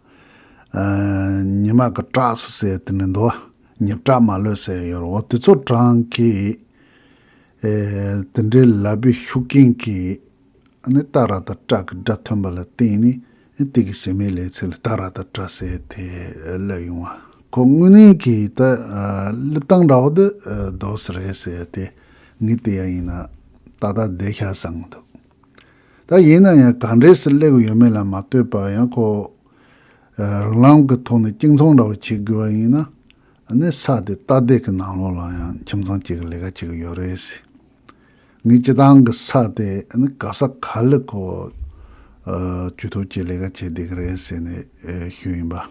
ཨ་ཉི་མ་གི་བྲག་སུ་ཟེར་དེ་འདྲ་འདུག་ཉི་བྲག་མ་ལོད་ཟེར་ཡོད་རེད། འོ་དེ་ཚོ་གྲངས་ཀྱི་ཨེ་དེ་འདྲའི་ལབ་པའི་ཤུགས་རྐྱེན་གྱིས་ཨ་ནི་ཏ་ར་ཏ་ཏྲ་གི་སྒྲ་ཐོན་པ་ལ་བརྟེན་ནས་ཨ་དེ་གི་གཞས་མའི་ལས་ཚིག་ལ་ཏ་ར་ཏ་ཏྲ་ཟེར་དེ་སླེབས་ཡོང་བ། ཁོ་དངོས་གནས་ཀྱི་ད་ཨ་སླེབས་སྟངས་འདྲ་བོ་དེ་ཨ་འདུག་སེ་རེད་ཟེར་ཏེ་ངས་བལྟས་ཡ་ཡིན་ན་ཏག་ཏག་བསྡད་ཤག་བསམ་གྱི་འདུག་ད་ཡིན་ན་ཡང་ག་འདྲས་སེ་སླེབས་ཀྱི་ཡོད་མེད་ལ་མ་ལྟོས་པར་ཡང་ཁོ་ཨ་རང་ལམ་གྱི་ཐོག་ནས་གཅིག་མཚུངས་འདྲ་བོ་བྱེད་དགོས་པ་ཡིན་ན་ཨ་ནི་ས་དེ་རྟ་དེབ་ཀྱི་ནང་ལོགས་ལ་ཡང་ཁྱིམ་ཚང་གཅིག་གི་ལས་ཀ་བྱེད་ཀྱི་ཡོད་རེད་ཟེར། ངས་སྤྱིར་བཏང་གི་ས་དེ་ཨ་ནི་ག་ས་ག་ལ་ཁོ་ཨ་ཇུས་གཏོགས་ཀྱི་ལས་ཀ་བྱེད་བསྡད་ཀྱི་རེད་ཟེར་ནས་ཨེ་ཞུས་ཡིན་པ།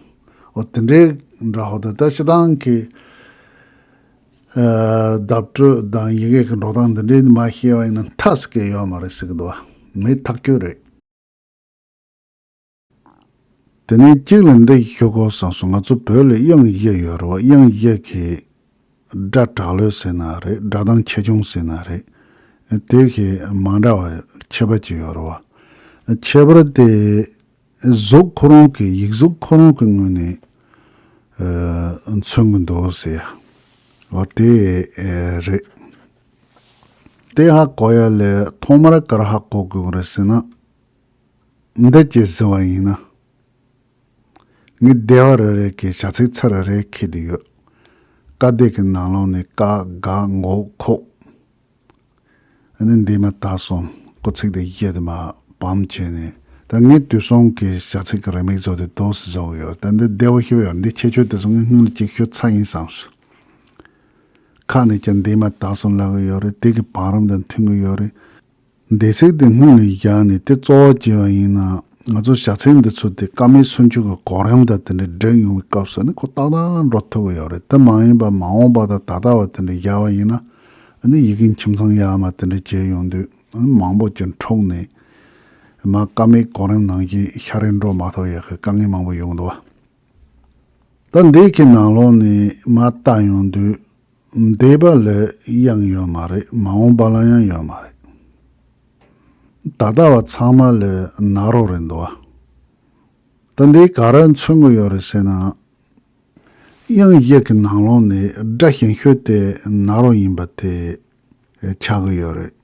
འོ་དེ་འདྲའི་འདྲ་བོ་དེ་ད་སྤྱིར་བཏང་གི་ཨ་བརྡ་སྤྲོད་དང་ཡི་གེ་གི་འགྲོ་སྟངས་འདི་འདྲའི་མ་ཤེས་པ་ཡིན་ན་མཐའ་སྐད་ཡོད་མ་རེད་ཟེར་གི་འདུག་བ། མེད་ཐག་ཆོད་རེད། དེ་ནས་གཅིག་ལ་འདི་ཞུ་དགོས་བསམ་སོང་། ང་ཚོ་བོད་ལ་དབྱངས་བཞི་ཡོད་རེད་བ། དབྱངས་བཞི་གི་སྒྲ་དྲག་ལོས་ཟེར་ན་རེད། སྒྲ་གདངས་ཆེ་ཆུང་ཟེར་ན་རེད། དེ་གི་མ་འདྲ་བ་ཁྱད་པར་ཅིག་ཡོད་རེད་བ། ཁྱད་པར་དེ་གཟུགས་ཁོ་རང་གི་ཡིག་གཟུགས་ཁོ་རང་གི་ངོས་ནས་ཨ་མཚོན་གྱི་འདུག་ཟེར་ཡ། འོ་དེ་ཨེ་རེད། དེ་ཧ་གོ་ཡ་ལས་ཐོག་མར་ག་རེ་ཧ་གོ་དགོས་རེད་ཟེར་ན། འདི་ཅིག་ཟེར་བ་ཡིན་ན། ངས་སྡེ་བ་རེ་རེ་གི་བྱ་ཚིག་ཚར་རེ་རེ་འཁྱེར་བསྡད་ཡོད། ཀ་སྡེ་གི་ནང་ལོགས་ནས་ཀ་ག་མགོ་ཁོག་ཨ་ནི་འདས་མ་ད་གསུམ་སྐུལ་ཚིག་དེ་བཞི་དེ་མར་བབས་བྱས་ནས། ད་ངས་དུས་གསུམ་གྱི་བྱ་ཚིག་གི་རེའུ་མིག་བཟོ་དེ་འདུག་སེ་བཟོ་གི་ཡོད། ད་འདི་བདེ་བོ་ཞེ་པོ་ཡོད། འདི་ཁྱད་ཆོས་དེ་ཚོ་ངས་སྔོན་ལ་ཅིག་ཤོད་ཚར་ཡིན་བསམ་སོང་། ཁ་ནས་ཀྱང་འདས་མ་ད་གསུམ་ལབ་གི་ཡོད་རེད། དེ་གི་བང་རིམ་དང་མཐུན་གི་ཡོད་རེད། འདས་ཚིག་དེ་སྔོན་ལ་བཞག་ནས་དེ་གཙོ་བོ་བྱས་པ་ཡིན་ན། ང་ཚོ་བྱ་ཚིག་འདི་ཚོ་དེ་ཀ་མད་སུམ་ཅུ་གི་གོ་རིམ་དང་དེ་འདྲ་འགྲིག་ཡོང་བའི་སྐབས་སུ་ནི་ཁོ་ཏག་ཏག་འགྲོ་ཐུབ་ཀྱི་ཡོད་རེད། དེ་མ་ཡིན་པ་མ་འོངས་པ་དང་ད་ལྟ་བ་དེ་འདྲ་བཞག་པ་ཡིན་ན། ཨ་ནི་ཡི་གེ་ཁྱིམ་ཚང་ཡག་མ་དེ་འདྲ་བྱས་ཡོང་དུས་ཨ་ནི་མང་པོ་ཅིག་འཁྲུགས་ནས་མར་ཀ་མད་གོ་རིམ་ནང་བཞིན་ཤ་རེ་འགྲོ་མ་ཐུབ་ཡག་གི་དཀའ་ངལ་མང་པོ་ཡོང་འདུག་བ། ད་འདི་གི་ནང་ལོགས་ནས་མར་བལྟ་ཡོང་དུས། འདས་པ་ལ་དབྱངས་ཡོད་མ་རེད། མ་འོངས་པ་ལ་ཡང་ཡོད་མ་རེད། ད་ལྟ་བ་ཚང་མ་ལ་ན་རོ་རེད་འདུག་བ། ད་འདི་ག་རེ་མཚོན་གྱི་ཡོད་རེད་ཟེར་ན། དབྱངས་བཞི་གི་ནང་ལོགས་ནས་སྒྲ་གཞན་ཤོས་དེ་ན་རོ་ཡིན་པ་དེ་ཆགས་ཀྱི་ཡོད་རེད།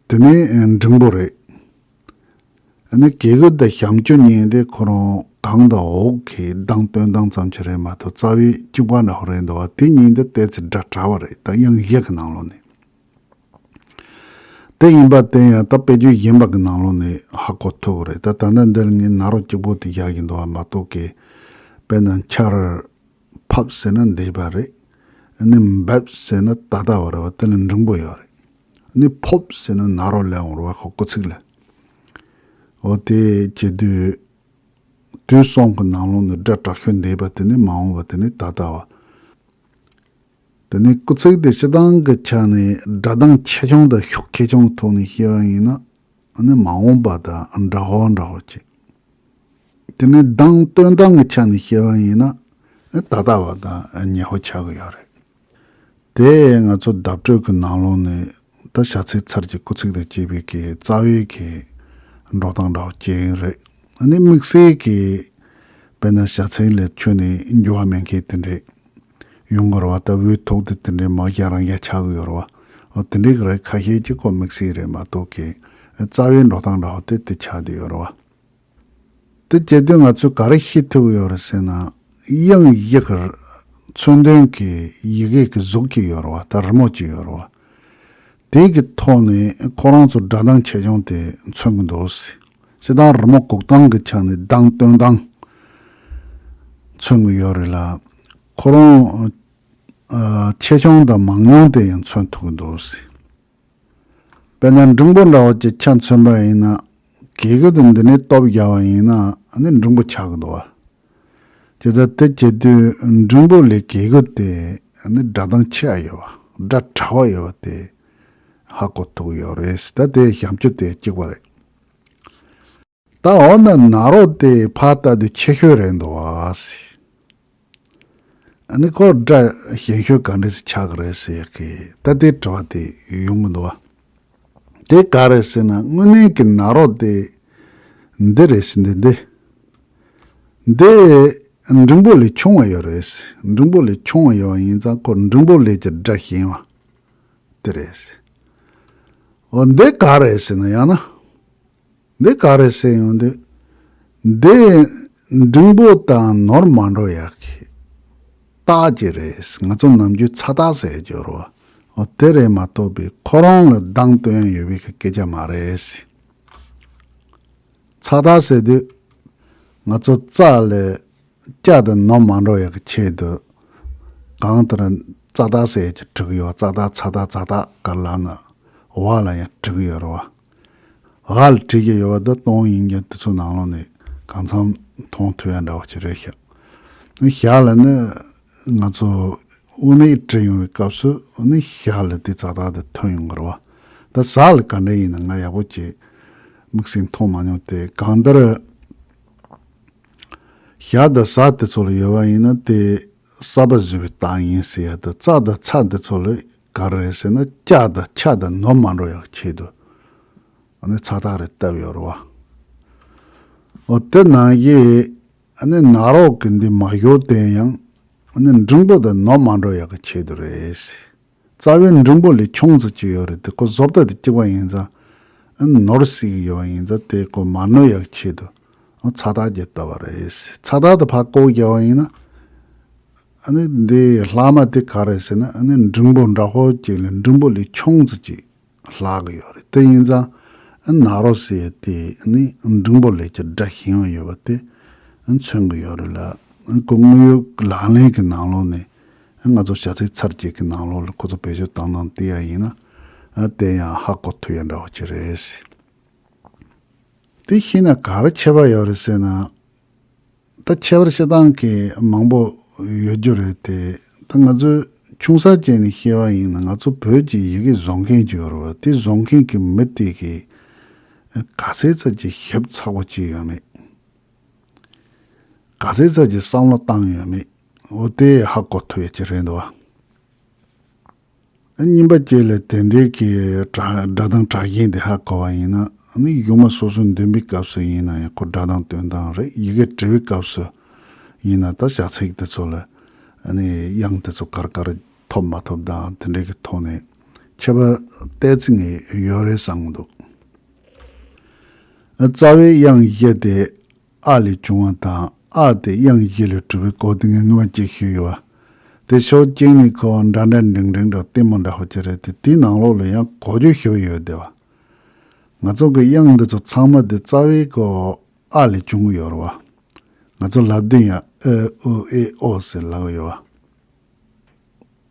དེ་ནས་འབྲིང་པོ་རེད། ཨ་ནི་གི་གུ་དང་ཞབས་ཀྱུ་གཉིས་དེ་ཁོ་རང་ གང་དང་འོག་གི་གདངས་སྟོན་སྟངས་ཙམ་ཞིག་རེད་མ་གཏོགས་རྩ་བའི་གཅིག་པ་འདྲ་བོ་རེད་འདུག་བ། དེ་གཉིས་འདི་ཏོག་ཙམ་འདྲ་འདྲ་བ་རེད། ད་དབྱངས་བཞི་གི་ནང་ལོགས་ནས། དེ་ཡིན་པ་དེ་ཡང་ད་དཔེ་བརྗོད་གཞན་པ་གི་ནང་ལོགས་ནས་ཧ་གོ་ཐུབ་ཀྱི་རེད། ད་ད་ལྟ་འདིར་ངས་ན་རོ་གཅིག་པོ་དེ་བཞག་གི་འདུག་བ་མ་གཏོགས་ཀྱི། དཔེར་ན་ཆར་ཕབ་ཟེར་ན་འདེབས་པ་རེད། ཨ་ནི་འབབ་ཟེར་ན་ད་ལྟ་བ་རེད་བ། དེ་ལ་འབྲིང་པོ་ཡོད་རེད། ཨ་ནི་ཕོབ་ཟེར་ན་ན་རོ་ལ་ཡོང་རེད་བ། ཁོ་སྐུ་ཚིགས་ལ། འོ་དེ་བྱེད་དུས་དུས་གསུམ་གྱི་ནང་ལོགས་ནས་སྒྲ་དྲག་ཤོས་འདེབས་པ་དེ་ནི་མ་འོངས་པ། དེ་ནི་ད་ལྟ་བ། དེ་ནི་སྐུ་ཚིགས་དེ་སྤྱིར་བཏང་གི་ཆ་ནས་སྒྲ་གདངས་ཆེ་ཆུང་དང་ཤུགས་ཆེ་ཆུང་ཐོག་ནས་བཤད་པ་ཡིན་ན། ཨ་ནི་མ་འོངས་པ་དང་འདྲ་བོ་འདྲ་བོ་བྱེད། དེ་ནས་གདངས་སྟོན་སྟངས་ཀྱི་ཆ་ནས་བཤད་པ་ཡིན་ན། ཨ་ད་ལྟ་བ་དང་ཉེ་བོ་ཆགས་ཀྱི་ཡོད་རེད། དེ་ང་ཚོ་བརྡ་སྤྲོད་ཀྱི་ནང་ལོགས་ནས་ད་བྱ་ཚིག་ཚར་གྱི་སྐུ་ཚིགས་དང་བཅས་པའི་གི་རྩ་བའི་གི་འགྲོ་སྟངས་འདྲ་བོ་བྱེད་ཀྱི་ཡིན་རེད། ཨ་ནི་དམིགས་བསལ་གྱི་དཔེར་ན་བྱ་ཚིག་ལ་ཁྱོན་ནས་འགྱུར་བ་མེད་མཁན་དེ་འདྲས་ཡོང་གི་རེད་བ། ད་འུའི་ཐོག་དེ་དེ་འདྲའི་མ་བཞག་རང་བཞག་ཆགས་ཀྱི་ཡོད་རེད་བ། འོ་དེ་འདྲའི་གི་རེད། ཁ་ཤས་ཀྱིས་ཁོ་དམིགས་བསལ་རེད་མ་གཏོགས་ཀྱི། རྩ་བའི་འགྲོ་སྟངས་འདྲ་བོ་དེ་དེ་ཆགས་བསྡད་ཡོད་རེད་བ། དེ་བྱེད་དུས་ང་ཚོས་ག་རེ་ཤེས་ཐུབ་ཀྱི་ཡོད་རེད་ཟེར་ན། དབྱངས་བཞི་གི་མཚོན་དོན་གྱི་ཡི་གེ་གི་གཟུགས་ཅིག་ཡོད་རེད་བ། ད་རི་མོ་ཅིག་ཡོད་རེད་བ། དེ་གི་ཐོག་ནས་ཁོ་རང་ཚོ་སྒྲ་གདངས་ཆེ་ཆུང་དེ་མཚོན་གྱི་འདུག་ཟེར། སྤྱིར་བཏང་རི་མོ་གུག་སྟངས་ཀྱི་ཆ་ནས་གདངས་སྟོན་སྟངས་མཚོན་གྱི་ཡོད་རེད་ལ། ཁོ་རང་ཨ་ཆེ་ཆུང་དང་མང་ཉུང་དེ་ཡང་མཚོན་ཐུབ་ཀྱི་འདུག་ཟེར། དཔེར་ན་འབྲིང་པོ་འདྲ་བོ་ཅིག་ཆ་མཚོན་པ་ཡིན་ན། གེ་གི་དེ་འདི་ནས་སྟོབས་བརྒྱབ་པ་ཡིན་ན་ཨ་ནི་འབྲིང་པོ་ཆགས་ཀྱི་འདུག་བ། བྱས་ཙང་དེ་བྱེད་དུས་འབྲིང་པོ་ལས་གེ་གི་དེ་ཨ་ནི་སྒྲ་གདངས་ཆེ་བ་ཡོད་བ། སྒྲ་དྲག་པོ་ཡོད་བ་དེ་ཧ་གོ་ཐུབ་ཀྱི་ཡོད་རེད། ད་དེ་བྱམས་སྐྱོ་དེ་གཅིག་པ་རེད། ད་འོ་ན་ན་རོ་དེ་ཕར་ལྟ་དུས་ཆེ་ཤོས་རེད་འདུག་བ་ཟེར། ཨ་ནི་ཁོ་སྒྲ་ཞན་ཤོས་ག་འདྲས་སེ་ཆགས་ཀྱི་རེད་ཟེར་གི་ད་དེ་དྲི་བ་དེ་ཡོང་གི་འདུག་བ། དེ་ག་རེད་ཟེར་ན་དངོས་གནས་ཀྱི་ན་རོ་དེ་འདི་རེད་ཟེར། འདི་འདི་འདི་འབྲིང་པོ་ལས་ཆུང་བ་ཡོད་རེད་ཟེར། འབྲིང་པོ་ལས་ཆུང་བ་ཡོད་པ་ཡིན་ཙང་ཁོ་འབྲིང་པོ་ལས་ཀྱི་སྒྲ་ཞན་བ་དེ་རེད་ཟེར། འོ་འདི་ག་རེད་ཟེར་ན་ཡང་ན། འདི་ག་རེད་ཟེར་ཡོང་དུས། འདི་འབྲིང་པོ་དང་ནོར་མ་འགྲོ་ཡག་གི་རྟགས་ཅིག་རེད། ང་ཚོ་ནམ་རྒྱུན་ཚ་རྟགས་ཟེར་ཡག་ཅིག་ཡོད་རེད་བ། འོ་དེ་རེད་མ་གཏོགས་པའི་ཁོ་རང་ལ་གདངས་སྟོན་ཡག་ཡོད་པའི་གི་སྐད་ཆ་མ་རེད། ཚ་རྟགས་ཟེར་དུས་ང་ཚོ་རྩ་ལ་སྐྱ་དང་ནོར་མ་འགྲོ་ཡག་གི་ཆེད་དུ། གང་ལྟར་ཙག་ཏག་ཟེར་གྱི་བྲི་གི་ཡོད། ཙག་ཏག་ཚ་ཏག་ཙག་ཏག་ག་ལ་ན་བ་ལ་ཡང་བྲི་གི་ཡོད་རེད་བ། ཧ་ལ་བྲི་གི་ཡོད་པ་འདི་སྟོང་ཡིན་རྒྱུ་དེ་ཚོ་ནང་ལོགས་ནས་གང་འཚམ་མཐོང་ཐུབ་ཡག་འདྲ་བ་ཅིག་རེད་ཤག་ཞ་ལ་ནི་ང་ཚོ་དབུ་མེད་བྲི་ཡོང་བའི་སྐབས་སུ་ནི་ཞ་ལ་དེ་ཙག་ཏག་དེ་ཐོན་ཡོང་གི་རེད་བ། ད་ཟ་ལ་ག་འདྲ་ཡིན་ན་ང་ཡག་པོ་ཅིག་དམིགས་བསལ་མཐོང་མ་མྱོང་སྟེ། གང་ལྟར་ཞ་དང་ཟ་དེ་ཚོ་ལ་ཡོད་པ་ཡིན་ན་དེ་ས་པ་བཟོ་བའི་རྟགས་ཡིན་ཟེར་ཡག་དང་ཙ་དང་ཚ་དེ་ཚོ་ལ་ག་རེ་རེད་ཟེར་ན་སྐྱ་དང་ཆ་དང་ནོར་མ་འགྲོ་ཡག་ཆེད་དུ་ཨ་ནི་ཚ་རྟགས་རེ་བཏབ་ཡོད་རེད་བ། འོ་དེ་ནང་བཞིན་ཨ་ནི་ན་རོ་གི་འདི་མ་ཞོར་དེ་ཡང་ཨ་ནི་འབྲིང་པོ་དང་ནོར་མ་འགྲོ་ཡག་གི་ཆེད་དུ་རེད། རྩ་བའི་འབྲིང་པོ་ལས་ཆུང་ཙམ་ཅིག་ཡོད་རེད་དེ། ཁོ་བཟོ་ལྟ་དེ་གཅིག་པ་ཡིན་ཙང་ནོར་སྲིད་ཀྱི་ཡོད་པ་ཡིན་ཙང་དེ་ཁོ་མ་ནོར་ཡག་ཆེད་དུ་ཚ་རྟགས་ཅིག་བཏབ་པ་རེད། ཚ་རྟགས་དེ་ཕར་བཀོག་བརྒྱབ་པ་ཡིན་ན་ཨ་ནི་འདི་ལྷག་མ་དེ་ག་རེད་ཟེར་ན་ཨ་ནི་འབྲིང་པོ་འདྲ་པོ་ཅིག་ལས་འབྲིང་པོ་ལས་ཆུང་ཙམ་ཅིག་ལྷག་གི་ཡོད་རེད། དེ་ཡིན་ཙང་ན་རོ་ཟེར་དེ་ནི་འབྲིང་པོ་ལས་ཀྱི་སྒྲ་ཞན་པ་ཡོད་པ་དེ་མཚོན་གྱི་ཡོད་རེད་ལ། ཁོ་དངོས་ཡོད་ལག་ལེན་གྱི་ནང་ལོགས་ནས་ང་ཚོ་བྱ་ཚིག་ཚར་གཅིག་གི་ནང་ལོགས་ལ་ཁོ་ཚོ་བེད་སྤྱོད་བཏང་སྟངས་དེ་ཡང་ཡིན་ན་དེ་ཡང་ཧ་གོ་ཐུབ་ཡག་འདྲ་བ་ཅིག་རེད། དེ་ཤེས་ན་ག་རེ་ཁྱད་པར་ཡོད་རེད་ཟེར་ན། ད་ཁྱད་པར་བཤད་སྟངས་ཀྱི་མང་པོ་ཡོད་རྒྱུ་རེད་དེ། ད་ང་ཚོའི་ཆུང་ས་ཅན་ནས་བཤད་པ་ཡིན་ན་ང་ཚོ་བོད་ཀྱི་ཡི་གེ་བཟོ་མཁན་ཅིག་ཡོད་རེད་བ། དེ་བཟོ་མཁན་གྱི་མི་དེ་གིས་ག་ཚད་ཙམ་ཅིག་ཞིབ་ཚགས་པོ་བྱས་ཡོད་མེད། ག་ཚད་ཙམ་ཅིག་བསམ་བློ་བཏང་ཡོད་མེད། འོ་དེ་ཧ་གོ་ཐུབ་ཡག་ཅིག་རེད་འདུག་བ། གཉིས་པ་བཅས་ལ་དེ་འདྲའི་གི་སྒྲ་སྒྲ་གདངས་དྲག་ཞན་དེ་ཧ་གོ་བ་ཡིན་ན་ནི་གཞུག་མ་སོ་སོ་འདོན་པའི་སྐབས་སུ་ཡིན་ན་ཡང་ཁོ་སྒྲ་གདངས་སྟོན་སྟངས་རེད། ཡི་གེ་འབྲི་བའི་སྐབས་སུ་ཡིན་ན་ད་བྱ་ཚིག་དེ་ཚོ་ལ་ནི་དབྱངས་དེ་ཚོ་ག་རེ་ག་རེ་ཐོབ་མ་ཐོབ་དང་དེ་འདྲའི་གི་ཐོག་ནས་ཁྱད་པར་ཏོག་ཙམ་ངས་ཡོད་རེད་བསམ་གྱི་འདུག་རྩ་བའི་དབྱངས་བཞི་དེ་ ཨ་ལས་བྱུང་བ་དང་ཨ་དེ་དབྱངས་བཞི་ལས་གྲུབ་པའི་སྐོར་དེ་ངས་སྔོན་མ་ཅིག་ཞུས་ཡོད་པ། དེ་ཕྱོགས་གཅིག་ནས་ཁོ་འདྲ་འདྲ་འགྲིག་འགྲིག་འདྲ་ལྟད་མོ་འདྲ་ཧོ་ཅི་རེད་དེ། དེའི་ནང་ལོགས་ལ་ཡང་གོ་རྒྱུ་ཞུ་ཡོད་བསྡད་པ། ང་ཚོ་གི་དབྱངས་འདི་ཚོ་ཚང་མ་དེ་རྩ་བའི་གོ་ཨ་ལས་བྱུང་གི་ཡོད་རེད་བ། ང་ཚོ་ལབ་དུས་ཡང་ཨ་ཨུ་ཨེ་ཨོ་ཟེར་ལབ་གི་ཡོད་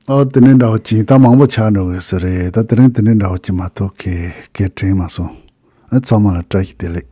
བ། ཨོ་དེ་ནས་འདྲ་བོ་ཅིག་ད་མང་པོ་ཆགས་འགྲོ་གི་ས་རེད། ད་དེ་རིང་དེ་ནས་འདྲ་བོ་ཅིག་མ་གཏོགས་གས་གས་དྲན་མ་སོང་། ཨ་ཚང་མ་ལ་བཀྲ་ཤིས་བདེ་ལེགས།